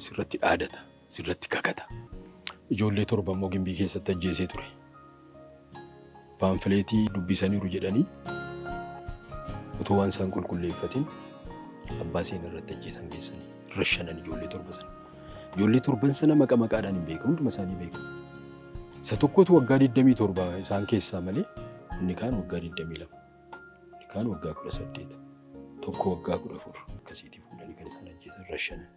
Inni sirratti dhaadata, sirratti kakata. Ijoollee 7 immoo Gimbii keessatti ajjeesee ture. Paamfileetii dubbisaniiru jedhanii utuu waan isaan qulqulleeffatin abbaa seenaa irratti ajjeesan geessanii rashanan ijoollee 7 sana. Ijoollee torban sana maqa maqaadhaan hin beeku, hunduma isaanii beeku. Isa tokkotu waggaa 27 isaan keessaa malee inni kaan waggaa 22, inni kaan waggaa 18, tokko waggaa 14 akkasiitii fuudhanii kan isaan ajjeesan rashanan.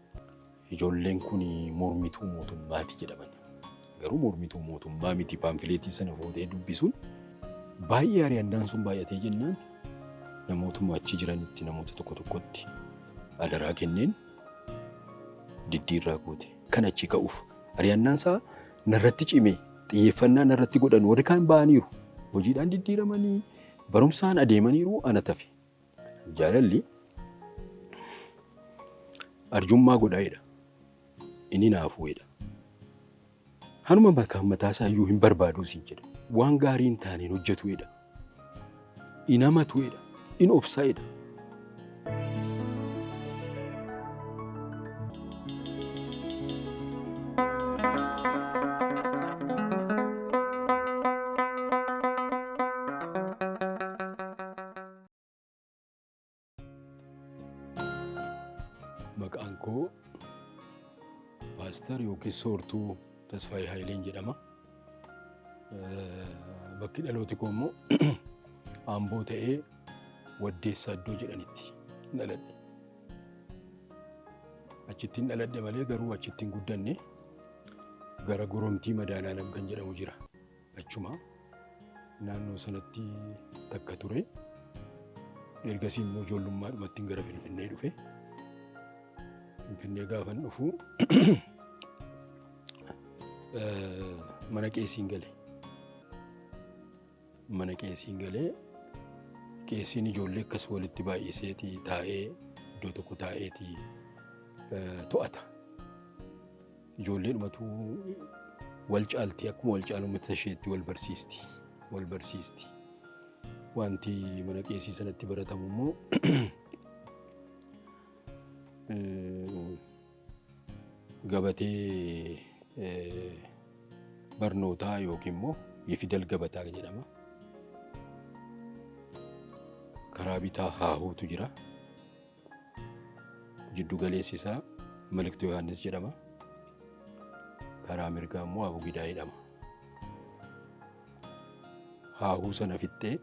Ijoolleen kun mormituu mootummaati jedhaman. Garuu mormituu mootummaa miti, paamfileetii sana fuutee dubbisuun baay'ee ari'annaan sun baay'atee jennaan namootuma achi jiranitti namoota tokko tokkotti adaraa kenneen diddiirraa goote. Kan achi ka'uuf ari'annaan isaa narratti cime, xiyyeeffannaa narratti godhan, warri kaan ba'aniiru. Hojiidhaan diddiiramanii barumsaan adeemaniiru, ana tafe. Jaalalli arjummaa godhaa'edha. Inni naafuudha. Hanuma bakka mataa isaa iyyuu hin barbaadu siin jedha. Waan gaarii hin taane hin hojjetuudha. In amatuudha. In obsaa'edha. Maqaan koo Paastar yookiin Soortuu Tasfaayee Hayileen jedhama. Bakki dhalooti koo immoo Amboo ta'ee Waddeessaa iddoo jedhanitti dhaladhe. Achittiin dhaladhe malee garuu achitti hin guddanne, gara Goromtii Madaanaalam kan jedhamu jira. Achuma naannoo sanatti takka ture. Ergasii immoo ijoollummaadhumatti gara Finfinnee dhufe. Finfinnee gaafan dhufu mana qeesiin gale. Mana qeesiin galee qeesiin ijoollee akkas walitti baay'iseeti taa'ee iddoo tokko taa'eeti to'ata. Ijoolleedhumatu wal caalti, akkuma wal caalumatti isheetti wal barsiisti. Wal barsiisti. Wanti mana qeesii sanatti baratamu immoo gabatee barnootaa yookiin immoo yefidal gabataa jedhama. Karaa bitaa haahuutu jira. Jiddu galeessi isaa Malikti Yohaannis jedhama. Karaa mirgaa immoo Abugidaa jedhama. Haahuu sana fixxee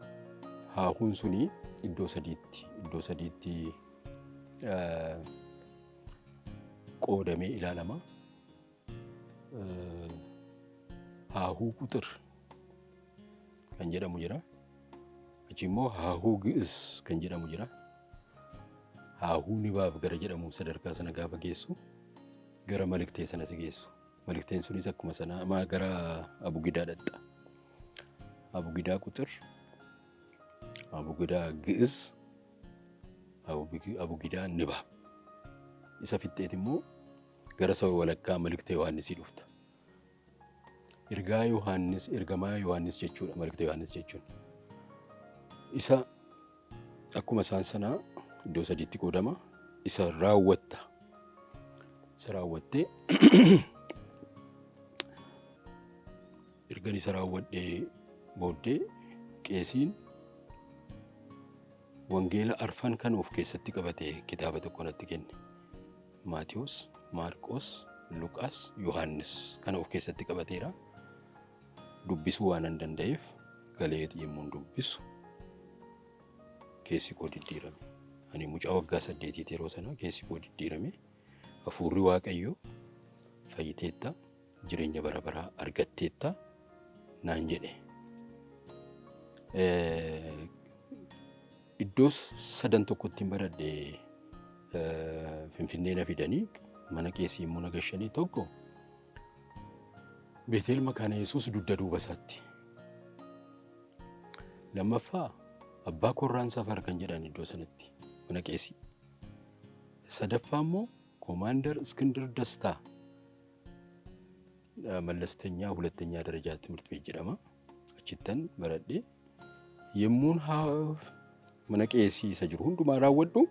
haahuun suni iddoo sadiitti qoodamee ilaalama. Haahuu quxir kan jedhamu jira. Achi immoo haahuu gi'is kan jedhamu jira. Haahuu nibaaf gara jedhamu sadarkaa sana gaafa geessu gara maliktee sana si geessu. Malikteen sunis akkuma sana maa gara abugidaa dhaqxa. Abugidaa quxir, abugidaa gi'is, abugidaa nibaaf. Isa fixxeet immoo gara saba walakkaa malikta Yohaannisii dhufta. Ergaa Yohaannis, ergamaa Yohaannis jechuudha malikta Yohaannis jechuun. Isa akkuma isaan sanaa iddoo sadiitti qoodama. Isa raawwatta. Isa raawwattee ergan isa raawwadhee booddee qeesiin wangeela arfan kan of keessatti qabate kitaaba tokko natti kenne. Maatiyos, Maarqos, Luqaas, Yohaannis kana of keessatti qabateera. Dubbisuu waanan danda'eef galee yommuun dubbisu keessi koo diddiirame. Ani mucaa waggaa 8ti yeroo sana, keessi koo diddiirame. Hafuurri Waaqayyoo fayyiteetta, jireenya bara baraa argatteetta naan jedhe. Iddoo sadan tokkotti hin baradhe. Finfinnee na fidanii mana qeesii immoo na gashanii, tokko Beeteel Makaana Yesuus dugda duuba isaatti. Lammaffaa Abbaa Korraan Safar kan jedhan iddoo sanatti mana qeesii. Sadaffaa immoo Koomaandar Iskindir Dastaa Mallastenyaa Hulattenyaa Darajaa Timirti Beet jedhama. Achittan baradhe. Yemmuun mana qeesii isa jiru hundumaa raawwadhu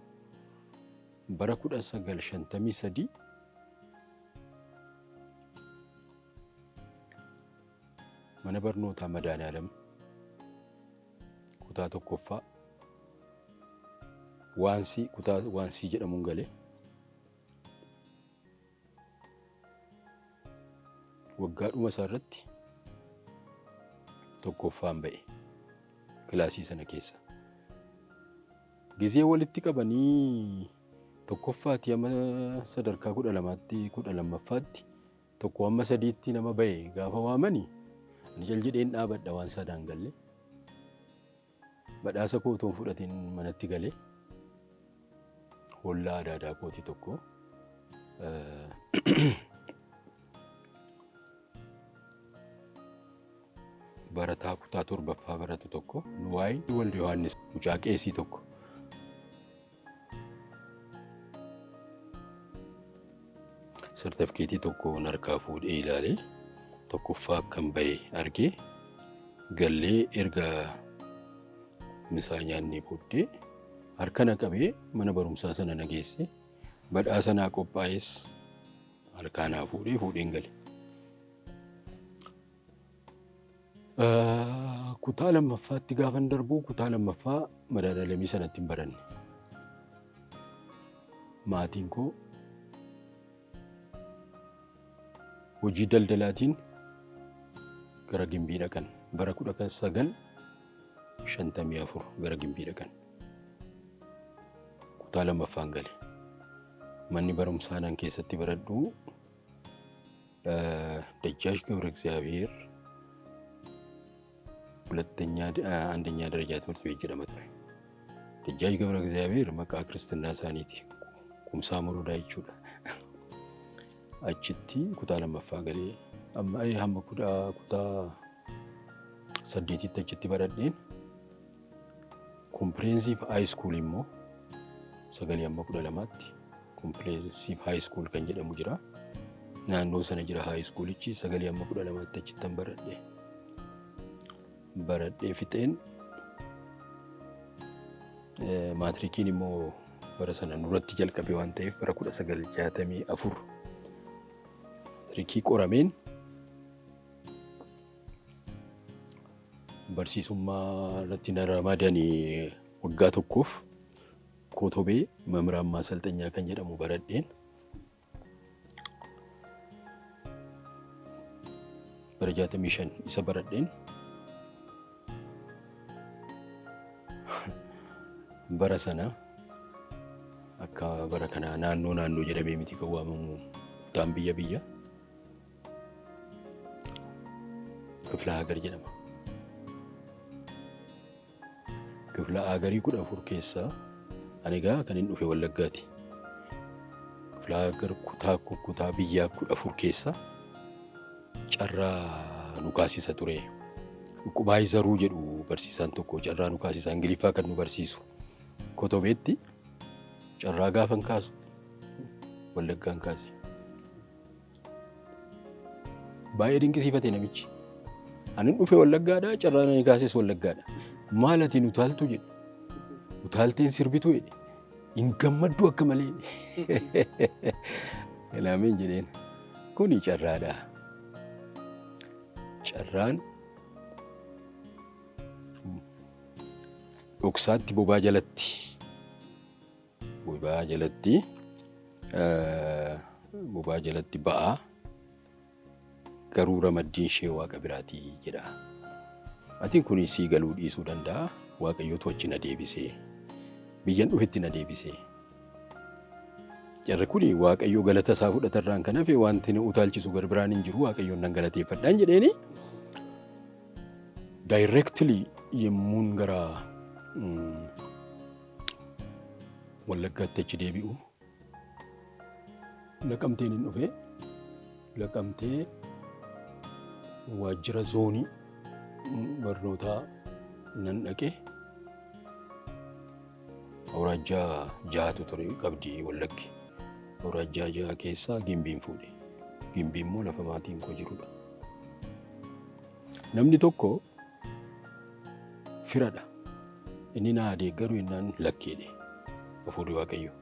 bara 1953 Mana barnootaa Madaanaalam kutaa tokkoffaa waansii kutaa waansii jedhamuun galee waggaadhuma isaa irratti tokkoffaan ba'e kilaasii sana keessa. Gizee walitti qabanii tokkoffaati amma sadarkaa 12tti 12ffaatti tokko amma sadiitti nama ba'e gaafa waamani ani cal jedheen dhaabadha waan sadaan galle. Badhaasa koo utuu hin fudhatin manatti galee hollaa adaadaa kooti tokko barataa kutaa torbaffaa baratu tokko Nuwaay Walde Yohaannis mucaa qeesii tokko sartifikeetii tokko harkaa fuudhee ilaalee tokkoffaa akkan ba'e argee gallee erga misaa nyaannee booddee harka na qabee mana barumsaa sana na geesse badhaasa naa qophaa'es harkaa naa fuudhee fuudheen gale. Kutaa lammaffaatti gaafan darbu kutaa lammaffaa Madaanaalamii sanatti hin baranne. Maatiin koo hojii daldalaatiin gara Gimbii dhaqan. Bara 1954 gara Gimbii dhaqan. Kutaa lammaffaan gale. Manni barumsaa nan keessatti baradhu Dajjaash ገብረ እግዚአብሔር ሁለተኛ አንደኛ ደረጃ ትምህርት ቤት jedhama ture. Dajjaash ገብረ እግዚአብሔር maqaa kiristinnaa isaaniiti. Kumsaa Morodaa jechuudha. Achitti kutaa lammaffaa galee amma hamma kutaa saddeetitti achitti baradheen comprehensive high school immoo sagalii hamma 12tti comprehensive high school kan jedhamu jira. Naannoo sana jira high schoolichi sagalii hamma 12tti achittan baradhe. Baradhee fixeen maatirikiin immoo bara sana nurratti jalqabe waan ta'eef bara 1964 maatirikii qorameen barsiisummaa irratti na ramadanii waggaa tokkoof Kotobee Mamiraan Maasalxanyaa kan jedhamu baradheen bara 65 isa baradheen bara sana akka bara kanaa naannoo naannoo jedhamee miti kan waamamu kutaan biyya biyya kifla hagar jedhama. Kifla hagarii 14 keessaa ani egaa kan hin dhufe Wallaggaati. Kifla hagar kutaa biyyaa 14 keessaa carraa nu kaasisa ture. Dhukkubaa Zaruu jedhu barsiisaan tokko carraa nu kaasisa Ingiliffaa kan nu barsiisu. Kotobeetti carraa gaafan kaasu Wallaggaan kaase. Baay'ee dinqisiifate namichi. Ani dhufe Wallaggaadha, carraan ani kaases Wallaggaadha. Maal ati nu utaaltu jedhe. Utaalteen sirbitu jedhe. Hin gammaddu akka malee. Ilaameen jedheen. Kuni carraadha. Carraan dhoksaatti bobaa jalatti bobaa jalatti bobaa jalatti ba'aa garuu ramaddiin ishee waaqa biraatii jedha. Atiin kun sii galuu dhiisuu danda'a. Waaqayyootu achi na deebisee biyyan dhufetti na deebisee. Jarri kun Waaqayyoo galata isaa fudhatarraan kan hafe wanti na utaalchisu gar biraan hin jiru Waaqayyoon nan galateeffadhaan jedheeni. Directly yemmuun gara Wallaggaatti achi deebi'u Naqamteen hin dhufe. Naqamtee waajjira zoonii barnootaa nan dhaqe. Awuraajjaa ja'atu ture qabdi Wallaggi. Awuraajjaa ja'a keessaa Gimbiin fuudhe. Gimbii immoo lafa maatiin koo jirudha. Namni tokko firadha. Inni naa deeggaru innaan lakkeedhe. Hafuurri Waaqayyo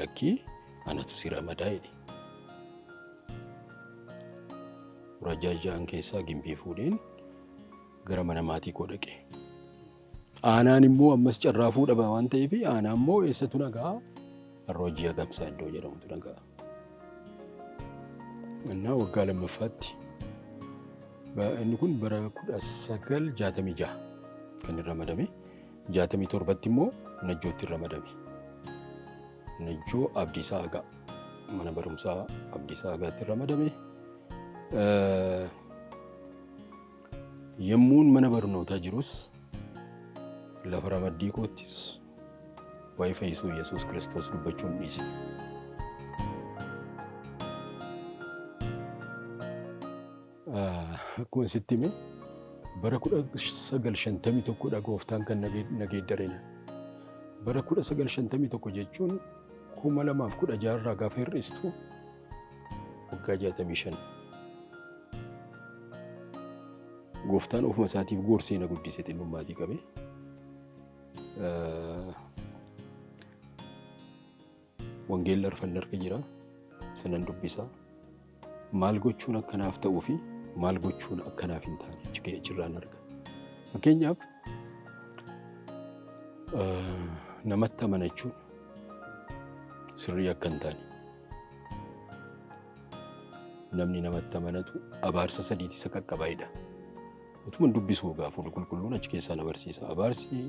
lakkii anatu si ramadaa jedhe. Awuraajjaa ja'an keessaa Gimbii fuudheen Gara mana maatii koo dhaqe. Aanaan immoo ammas carraa fuudha waan ta'eef aanaa immoo eessatu nagaa? Harroojii Agamsaa iddoo jedhamutu nagaa. Innaa waggaa lammaffaatti, inni kun bara 1966 kan inni ramadame. 67tti immoo Najjootti ramadame. Najjoo Abdiisaa Agaa, mana barumsaa Abdiisaa Agaatti ramadame. Yommuun mana barnootaa jirus, lafa ramaddii koottis waa'ee fayyisuu Yesuus Kiristoos dubbachuun dhiise. Akkuma sitti hime, bara 1951dha gooftaan kan na geeddare. Bara 1951 jechuun 2016 irraa gaafa hir'istu waggaa 65. Gooftaan ofuma isaatiif gorsee na guddise, xinnummaatii qabe. Wangeelli arfan harka jira. Sanan dubbisa. Maal gochuun akkanaaf ta'uu fi maal gochuun akkanaaf hin taane achi achirraan arga. Fakkeenyaaf, namatti amanachuun sirrii akka hin taane, namni namatti amanatu abaarsa sadiiti isa qaqqabaayidha. Utuma dubbisuu gaafa qulqulluun achi keessaa na barsiisa. Abaarsi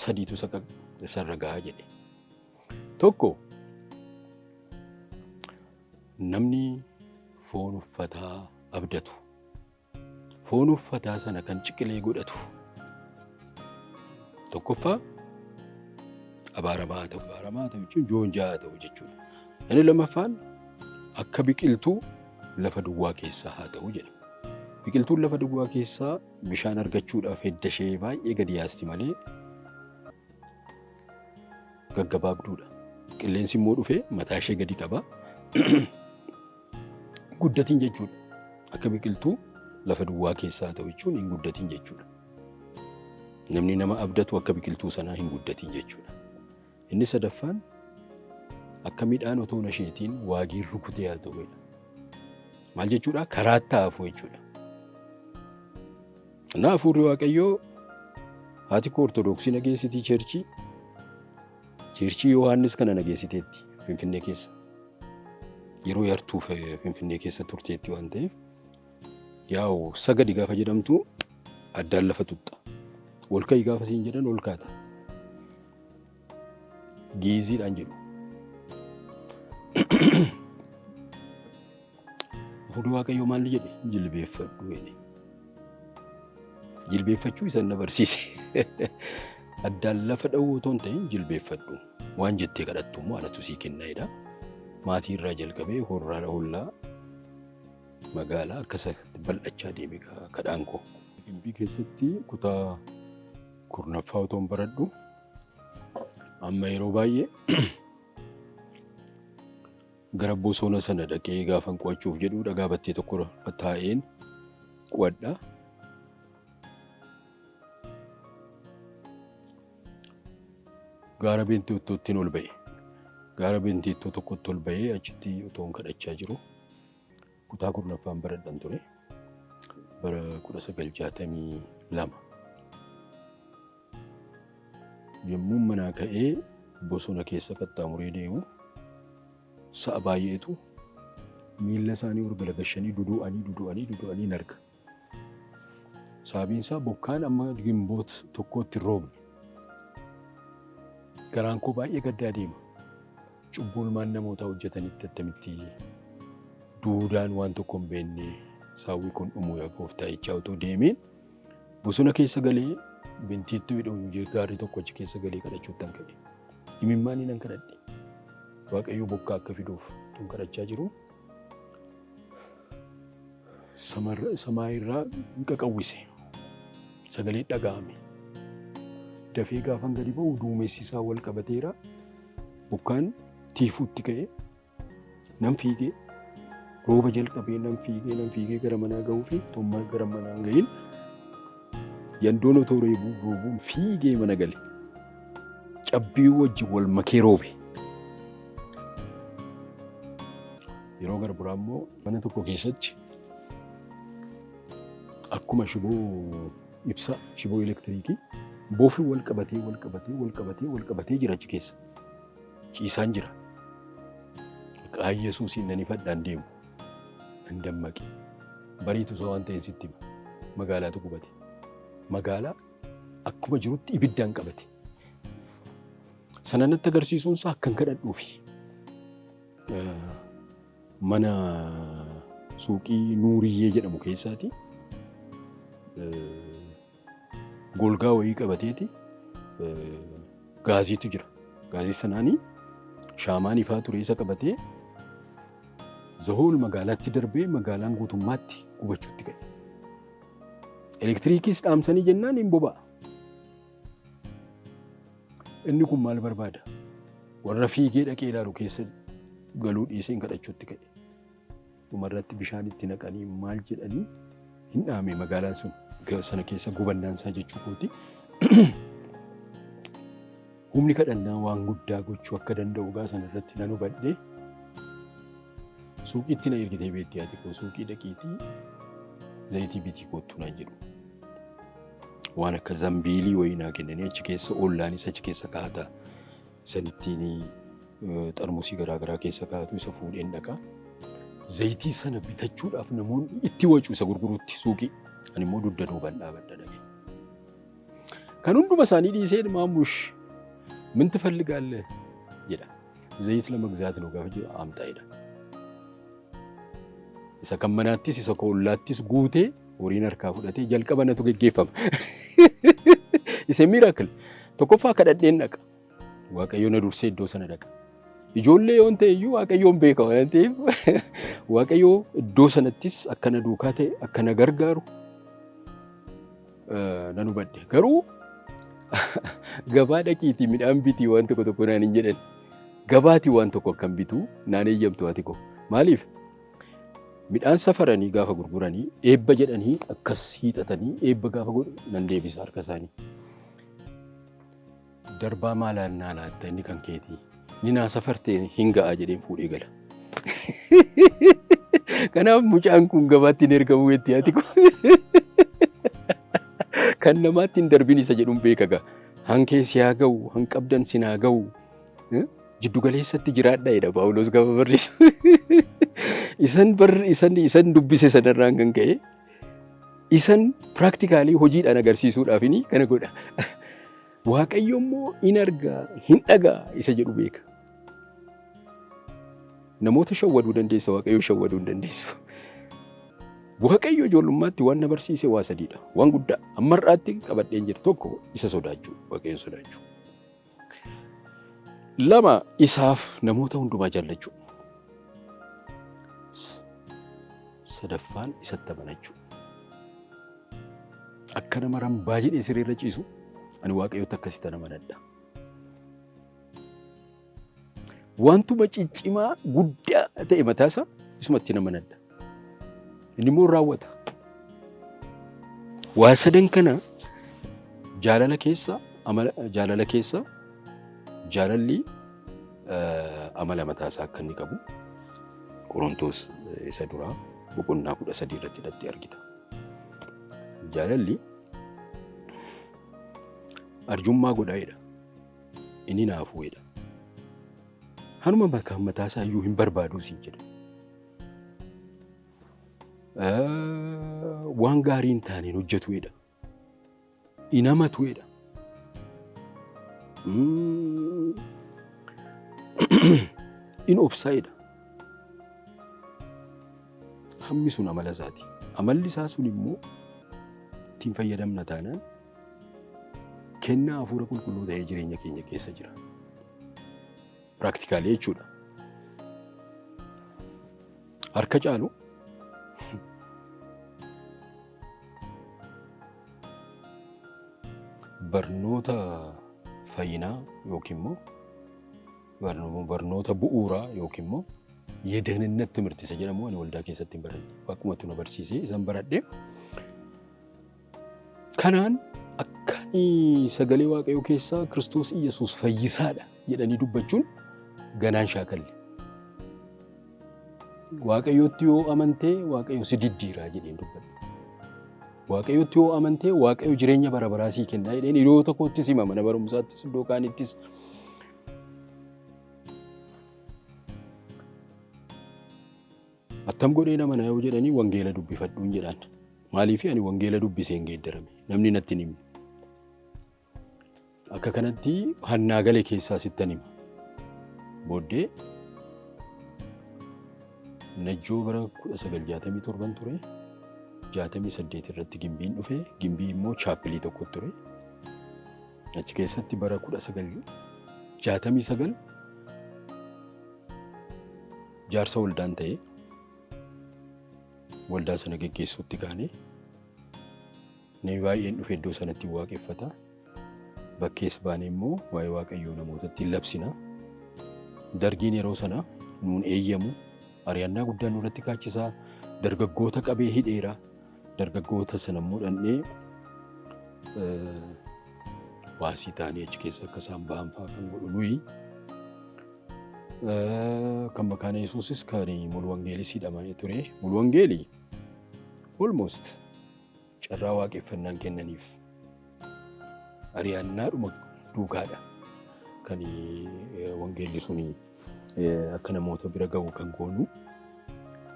sadiitu isarra gahaa jedhe. Tokko, namni foon uffataa abdatu, foon uffataa sana kan ciqilee godhatu, tokkoffaa abaaramaa ta'u. Abaaramaa ta'u jechuun joonjaa ta'u jechuudha. Inni lammaffaan akka biqiltuu lafa duwwaa keessaa haa ta'u jedha. Biqiltuun lafa duwwaa keessaa bishaan argachuudhaaf hidda ishee baay'ee gadi yaasti malee gaggabaabduudha. Qilleensi immoo dhufee mataa ishee gadi qaba. Guddatiin jechuudha. Akka biqiltuu lafa duwwaa keessaa ta'u jechuun hin guddatiin jechuudha. Namni nama abdatu akka biqiltuu sanaa hin guddatiin jechuudha. Inni sadaffaan akka midhaan otoo nasheetiin waagiin rukutee haa ta'udha. Maal jechuudha? Karaatti hafu jechuudha. Na hafuurri Waaqayyoo, haati koo Ortodoksii nageessitii, churchii Yohaannis kana nageessiteetti Finfinnee keessa. Yeroo yartuuf Finfinnee keessa turteetti waan ta'eef, yaa'u sagadi gaafa jedhamtu addaan lafa tuqxa. Ol ka'i gaafa siin jedhan ol kaata. Giiziidhaan jedhu. Hafuurri Waaqayyoo maal jedhe? Jilbeeffadhu jedhe. Jilbeeffachuu isan na barsiise. Addaan lafa dha'uu otoo hin ta'in jilbeeffadhu. Waan jettee kadhattu immoo anatu sii kenna jedha. Maatii irraa jalqabee horraa hollaa magaalaa akka bal'achaa deeme kadhaan koo. Gimbii keessatti kutaa 10ffaa otoon baradhu, amma yeroo baay'ee gara bosona sana dhaqee gaafan qo'achuuf jedhu dhagaa battee tokko taa'een qo'adha. Gaara Beenteettootti ol ba'e. Gaara Beenteettoo tokkotti ol ba'ee achitti otoon kadhachaa jiru, kutaa 10ffaan baradhan ture. Bara 1962. Yommuu manaa ka'ee bosona keessa qaxxaamuree deemu, sa'a baay'eetu miilla isaanii ol galagashanii dudu'anii dudu'anii dudu'anii hin arga. Sababiin isaa bokkaan amma gimboot tokkootti hin roobne. Garaan koo baay'ee gaddaa deema. Cubbuu ilmaan namootaa hojjetanitti attamitti duudaan waan tokko hin beekne saawwi kun dhumu yaa gooftaa jechaa otoo deemeen, bosona keessa galee Bintiitti jedhamu gaarri tokko achi keessa galee kadhachuutti an ka'e. Imimmaanii nan kadhadhe. Waaqayyo bokkaa akka fiduuf tun kadhachaa jiru, samaa irraa hin qaqawwise. Sagalee dhaga'ame. Dafee gaafan gadi ba'u duumessi isaa wal qabateera. Bokkaan tiifuutti ka'e. Nan fiigee, rooba jalqabee, nan fiigee, nan fiigee gara manaa ga'uu fi tommaa gara manaa hin gahin yandoon otoo reebuu roobuun fiigee mana gale. Cabbii wajjin wal makee roobe. Yeroo gara biraa immoo mana tokko keessatti akkuma shiboo Ibsaa shiboo elektiriikii bofi wal qabatee wal qabatee wal qabatee wal qabatee jira achi keessa. Ciisaan jira. Maqaa Yesuusiin nan ifadhaan deemu. Nan dammaqe. Bariitu isaa waan ta'een sitti hima. Magaalaatu gubate. Magaalaa akkuma jirutti ibiddaan qabate. Sana natti agarsiisuun isaa akkan kadhadhuufi. Mana suuqii Nuuriyyee jedhamu keessaati. Golgaa wayii qabateeti gaaziitu jira. Gaazii sanaanii shaamaan ifaa ture isa qabatee zahool magaalaatti darbee magaalaan guutummaatti gubachuutti ka'e. Elektiriikiis dhaamsanii jennaan hin boba'a. Inni kun maal barbaada? Warra fiigee dhaqee ilaalu keessa galuu dhiisee hin kadhachuutti ka'e. Dhumarratti bishaan itti naqanii maal jedhanii hin dhaame magaalaan sun sana keessa gubannaan isaa jechuu kooti. Humni kadhannaa waan guddaa gochuu akka danda'u gaa sana irratti nan hubadhee suuqiitti na ergitee beekti haati koo, suuqii dhaqiitii zayitii bitii koottu naan jedhu. Waan akka zambiilii wayii naa kennanii achi keessa ollaanis achi keessa kaa'ata. Isan ittiin xarmusii garaagaraa keessa kaa'atu isa fuudheen dhaqa. Zayitii sana bitachuudhaaf namoonni itti wacu isa gurgurutti suuqii. Ani immoo dugda duubaan dhaabadha dhaqee. Kan hunduma isaanii dhiisee "ማሙሽ ምን ትፈልጋለህ?" jedha. ዘይት ለመግዛት ነው gaafa jedhu "አምጣ" jedha. Isa kan manaattis isa kan ollaattis guutee horiin harkaa fudhatee jalqaba natu geggeeffama. Isa miracle. Tokkoffaa kadhadheen dhaqa. Waaqayyo na dursee iddoo sana dhaqa. Ijoollee yoon ta'e iyyuu Waaqayyoon beeka waan ta'eef Waaqayyo iddoo sanattis akka na duukaa ta'e, akka na gargaaru nan hubadhe. Garuu gabaa dhaqiitii midhaan bitii waan tokko tokko naan hin jedhan. Gabaatii waan tokko akkan bituu naan eeyyamtu haati koo. Maaliif? Midhaan safaranii gaafa gurguranii eebba jedhanii akkas hiixatanii eebba gaafa godhu nan deebisa harka isaanii. Darbaa maalaan naa laatta, inni kan keetii. Ni naa safartee hin ga'a jedheen fuudhee gala. Kanaaf mucaan kun gabaatti hin ergamu jetti haati koo. Kan namaatti hin darbin isa jedhuun beeka gaa. Hankee si haa ga'u, han qabdan si haa ga'u. Jiddu galeessatti jiraadha jedha Paawuloos gaafa barreessu. Isan bar isan isan dubbise sanarraan kan ka'e isan practically hojiidhaan agarsiisuudhaafini kana godha. Waaqayyo immoo in argaa, hin dhagaa isa jedhu beeka. Namoota shawwaduu dandeessa, Waaqayyo shawwaduu hin dandeessu. Waaqayyo ijoollummaatti waan na barsiise waa sadiidha. Waan guddaa amma har'aatti qabadheen jira. Tokko, isa sodaachuu, Waaqayyo sodaachuu. Lama, isaaf namoota hundumaa jaallachuu. Sadaffaan, isatti amanachuu. Akka nama rambaa jedhee sireerra ciisu ani Waaqayyotti akkasitti amanadha. Wantuma ciccimaa guddaa ta'e mataasaa isumatti amanadha. Inni immoo raawwata. Waa sadan kana jaalala keessa, amala jaalala keessa, jaalalli amala mataasaa akka inni qabu Qorontoos isa duraa boqonnaa 13 irratti hidhattee argita. Jaalalli arjummaa godhaa jedha. Inni naafuu jedha. Hanuma mataa mataasaa iyyuu hin barbaaduu siin jedha. Waan gaarii hin taaneen hojjetu jedha. Hin hamatu jedha. In obsaa jedha. Hammi sun amala isaati. Amalli isaa sun immoo ittiin fayyadamna taanaan kennaa hafuura qulqulluu ta'ee jireenya keenya keessa jira. Practically jechuudha. Harka caalu barnoota fayyinaa yookiin immoo barnoota bu'uuraa yookiin immoo የደህንነት ትምህርት isa jedhamu ani waldaa keessatti hin baranne. Waaqumatu na barsiisee isan baradhe. Kanaan akka sagalee Waaqayyoo keessaa Kiristoos Iyyasuus fayyisaadha jedhanii dubbachuun ganaan shaakalle. Waaqayyootti yoo amantee Waaqayyo si diddiiraa jedheen dubbadhe. Waaqayyotti yoo amantee Waaqayyo jireenya bara baraa sii kennaa jedheen hiriyoota koottis hima, mana barumsaattis, iddoo kaanittis. Attam godhee nama na yoo jedhanii wangeela dubbifadhuun jedhaan. Maaliif ani wangeela dubbisee hin geeddarame, namni natti hin himne. Akka kanatti hannaa gale keessaa sittan hima. Booddee Najjoo bara 1967 ture. 68 irratti Gimbiin dhufe. Gimbii immoo chaappilii tokko ture. Achi keessatti bara 1969 jaarsa waldaan ta'e, waldaa sana geggeessuutti kaane. Namni baay'een dhufe iddoo sanatti waaqeffata. Bakkees baanee immoo waa'ee Waaqayyoo namootatti hin labsina. Dargiin yeroo sana nuun eeyyamu, ari'annaa guddaa nurratti kaachisaa, dargaggoota qabee hidheera. Dargaggoota sana immoo dhandhee waasii ta'anii achi keessa akka isaan ba'an fa'aa kan godhu nuyi. Kan Makaana Yesuusis kan Mulu Wangeelis hidhamee ture. Mulu Wangeelii almost carraa waaqeffannaan kennaniif, ari'annaadhuma duukaadha kan wangeelli suni akka namoota bira ga'u kan goonu.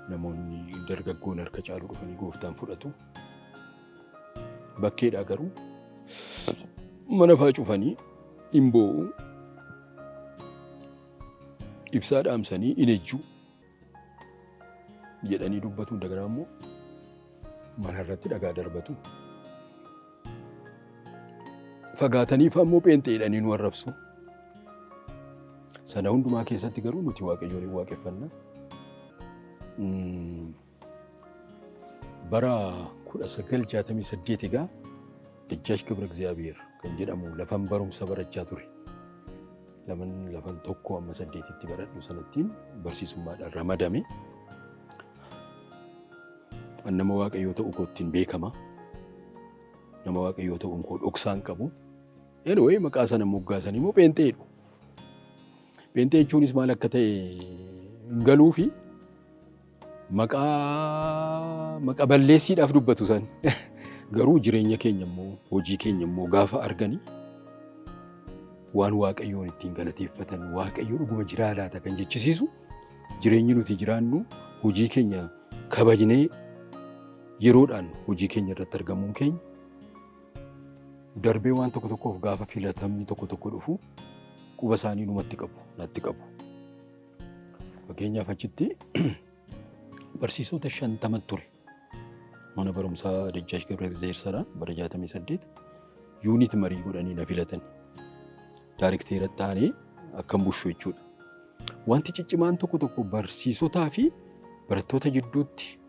Namoonni dargaggoon harka caalu dhufanii gooftaan fudhatu. Bakkeedhaa garuu mana faa cufanii hin boo'u. Ibsaa dhaamsanii in ejju jedhanii dubbatu. Daganaa immoo mana irratti dhagaa darbatu. Fagaatanii fa'aa immoo pheenxee jedhanii nu arrabsu. Sana hundumaa keessatti garuu nuti Waaqayyoon hin waaqeffanna. Bara 1968 egaa Dajjaash Gabra Egziyaabiheer kan jedhamu lafan barumsa barachaa ture. Laman lafan tokko amma saddeetitti baradhu sanattiin barsiisummaadhaan ramadame. An nama Waaqayyoo ta'uu koottiin beekama. Nama Waaqayyoo ta'uun koo dhoksaan qabu. Anyway, maqaa sana moggaasanii immoo pheenxee jedhu. Pheenxee jechuunis maal akka ta'e hin galuufi, maqaa maqa balleessiidhaaf dubbatu san. Garuu jireenya keenya immoo, hojii keenya immoo gaafa arganii waan Waaqayyoon ittiin galateeffatan, Waaqayyo dhuguma jiraa laata kan jechisiisu, jireenyi nuti jiraannu, hojii keenya kabajnee yeroodhaan hojii keenya irratti argamuun keenya, darbee waan tokko tokkoof gaafa filatamni tokko tokko dhufu quba isaanii numatti qabu, natti qabu. Fakkeenyaaf, achitti barsiisota 50 ture. Mana barumsaa Dajjaash Gabra Egzeer bara 68 unit marii godhanii na filatan. Daarikteera taanee akkam bushu jechuudha. Wanti ciccimaan tokko tokko barsiisotaa fi barattoota jidduutti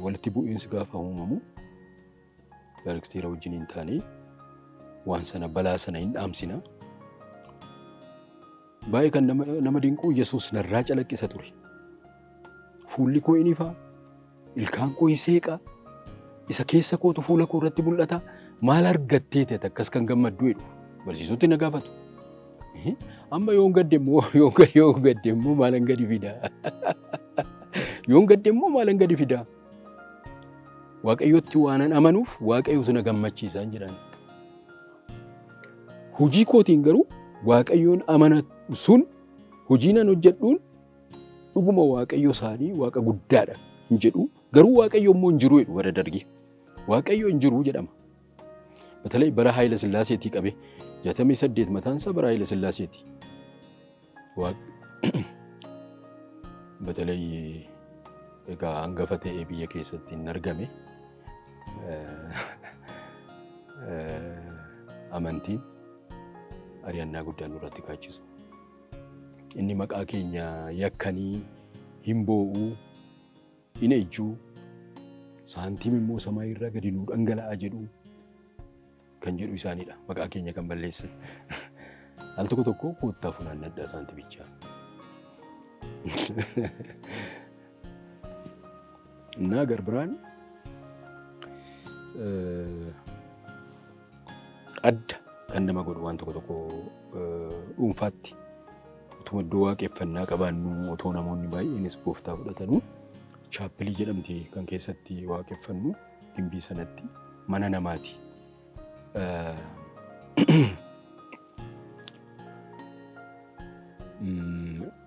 walitti bu'iinsi gaafa uumamu daarikteera wajjin hin taane waan sana, balaa sana hin dhaamsina. Baay'ee kan nama dinqu, Yesuus narraa calaqqisa ture. Fuulli koo inni ifaa, ilkaan koo hin seeqaa, isa keessa kootu fuula koo irratti mul'ata. Maal argattee ta'e akkas kan gammaddu jedhu barsiisoti na gaafatu. Amma yoon gadde immoo maalan gadi fidaa? Yoon gadde immoo maalan gadi fidaa? Waaqayyotti waanan amanuuf Waaqayyotu na gammachiisa jedhan. Hojii kootiin garuu Waaqayyoon amana sun, hojii nan hojjedhuun dhuguma Waaqayyo isaanii Waaqa guddaadha hin jedhu. Garuu Waaqayyo immoo hin jiru jedhu bara Dargii. Waaqayyo hin jiru jedhama. Batalee bara Haayila Sillaaseetii qabe, 68 mataan isaa bara Haayila Sillaaseeti. Batalee egaa hangafa ta'ee biyya keessatti hin argame. Amantiin ari'annaa guddaa nurratti kaachisu. Inni maqaa keenya yakkanii hin boo'uu, hin ejjuu, saantiim immoo samaa irraa gadi nuu dhangala'aa jedhu kan jedhu isaanidha. Maqaa keenya kan balleessan. Al tokko tokko koottaa funaannadhaa saantimichaa. Innaa garbiraan adda kan nama godhu, waan tokko tokko dhuunfaatti utuma iddoo waaqeffannaa qabaannu, otoo namoonni baay'eenis gooftaa fudhatanuu, Chaappilii jedhamti kan keessatti waaqeffannu Gimbii sanatti mana namaati.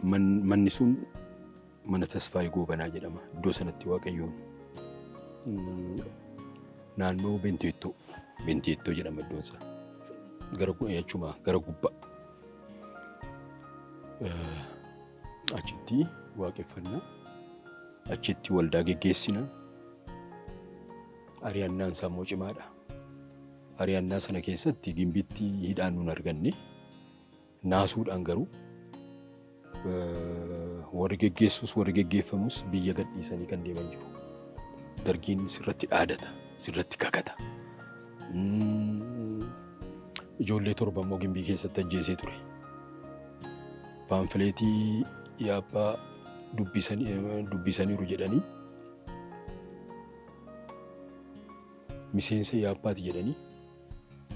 Manni sun mana Tasfaayee Goobanaa jedhama. Iddoo sanatti Waaqayyoon naannoo Benteettoo Benteettoo jedhama iddoon isaa. Gara achuma gara gubbaa. Achitti waaqeffannaa. Achitti waldaa geggeessina. Ari'annaan isaa immoo cimaadha. Ari'annaa sana keessatti Gimbitti hidhaan nun arganne. Naasuudhaan garuu warri geggeessus warri geggeeffamus biyya gadhiisanii kan deeman jiru. Dargiin sirratti dhaadata, sirratti kakata. Ijoollee 7 immoo Gimbii keessatti ajjeesee ture. Paamfileetii yaabbaa dubbisaniiru jedhanii miseensa yaabbaati jedhanii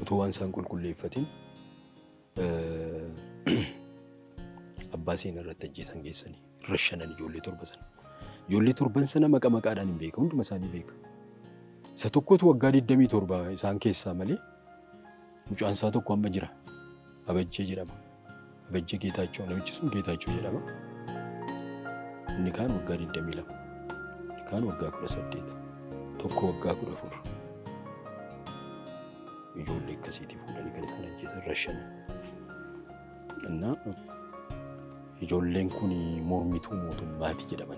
otoo waan isaan qulqulleeffatin abbaa seenaa irratti ajjeesan geessanii rashanan ijoollee 7 sana. Ijoollee 7 sana maqa maqaadhaan hin beeka, hunduma isaanii beeka. Isa tokkotu waggaa 27 isaan keessaa malee mucaan isaa tokko amma jira. Abajjee jedhama. Abajjee Geetaachoo, namichi sun Geetaachoo jedhama. Inni kaan waggaa 22, inni kaan waggaa 18, tokko waggaa 14. Ijoollee akkasiitii fuudhanii kan isaan ajjeesan rashanan. Innaa ijoolleen kun mormituu mootummaati jedhaman.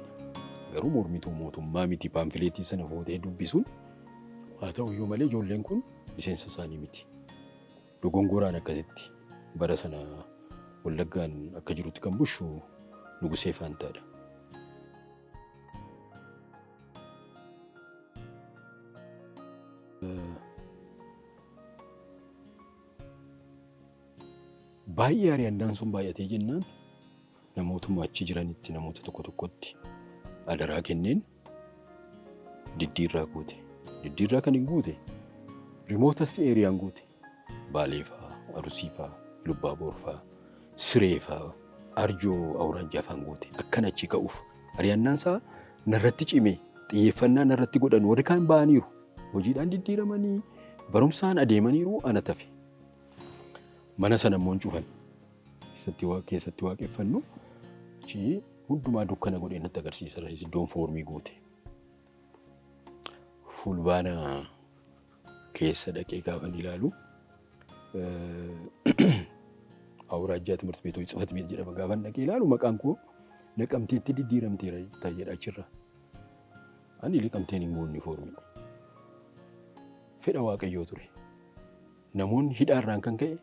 Garuu mormituu mootummaa miti paamfileetii sana fuutee dubbisuun haa ta'u iyyuu malee ijoolleen kun miseensa isaanii miti. Dogongoraan akkasitti bara sana Wallaggaan akka jirutti kan bushu Nugusee Faantaadha. Baay'ee ari'annaan sun baay'atee jennaan namootuma achi jiranitti namoota tokko tokkotti adaraa kenneen diddiirraa guute. Diddiirraa kan hin guute rimootasti eeriyaan guute. Baalee fa'aa, Arusii fa'aa, Lubbaaboor fa'aa, Siree fa'aa, Arjoo Awuraajjaa fa'aan guute. Akkan achi ka'uuf ari'annaan isaa narratti cime xiyyeeffannaa narratti godhan warri kaan ba'aniiru. Hojiidhaan diddiiramanii barumsaan adeemaniiru ana tafe. Mana sana immoo hin cufan. Keessatti waaqeffannu achi hundumaa dukkana godhee natti agarsiisa iddoon foormii guute. Fulbaana keessa dhaqee gaafan ilaalu awuraajjaa ትምህርት ቤቶች ጽሕፈት ቤት jedhama gaafan dhaqee ilaalu maqaan koo Naqamteetti diddiiramteera jedha achirra. Ani liqamteen hin guunne foormii. Fedha Waaqayyoo ture. Namoonni hidhaarraan kan ka'e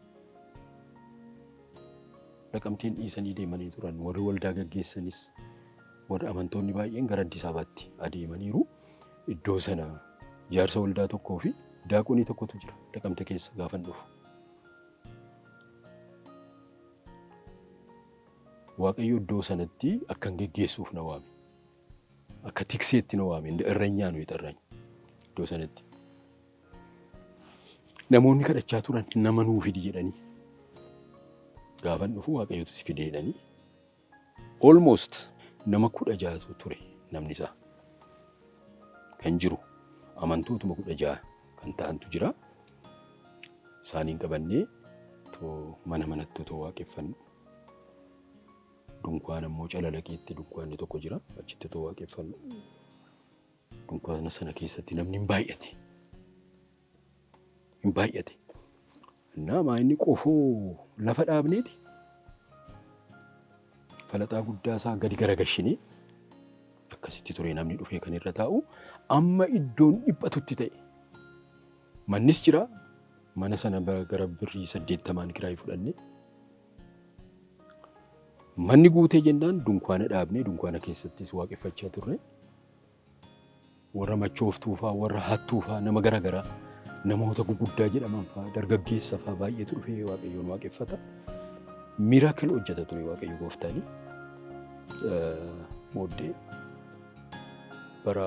Naqamteen dhiisanii deemanii turan. Warri waldaa gaggeessanis warri amantoonni baay'een gara Addis Ababaatti adeemaniiru. Iddoo sana jaarsa waldaa tokkoo fi daaqonii tokkotu jira Naqamte keessa gaafan dhufu. Waaqayyo iddoo sanatti akkan geggeessuuf na waame. Akka tikseetti na waame. Irranyaa nu xarrany iddoo sanatti. Namoonni kadhachaa turan nama nuu fidi jedhanii. Gaafan dhufu Waaqayyotu si fide jedhanii. Almost nama 16tu ture namni isaa. Kan jiru amantootuma 16 kan ta'antu jira. Isaaniin qabannee too mana manatti otoo waaqeffannu. Dunkaana immoo calalaqeetti dunkaanni tokko jira. Achitti otoo waaqeffannu. Dunkaana sana keessatti namni hin baay'ate. Hin baay'ate. Innaa maa inni qofoo lafa dhaabneeti. Falaxaa guddaa isaa gadi garagashinee akkasitti ture namni dhufee kan irra taa'u amma iddoon dhiphatutti ta'e. Mannis jira. Mana sana gara birrii 80 kiraayii fudhanne. Manni guutee jennaan dunkaana dhaabnee dunkaana keessattis waaqeffachaa turre. Warra machooftuu fa'aa, warra hattuu fa'aa, nama garaagaraa, namoota guguddaa jedhaman fa'aa, dargaggeessa fa'aa baay'eetu dhufee Waaqayyoon waaqeffata. Miracle hojjeta ture Waaqayyo gooftaani. Booddee bara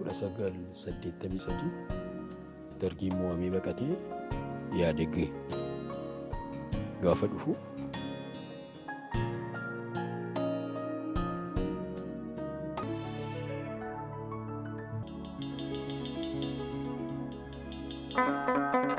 1983 dargiin mo'amee baqatee Yaadeg gaafa dhufu Thank you.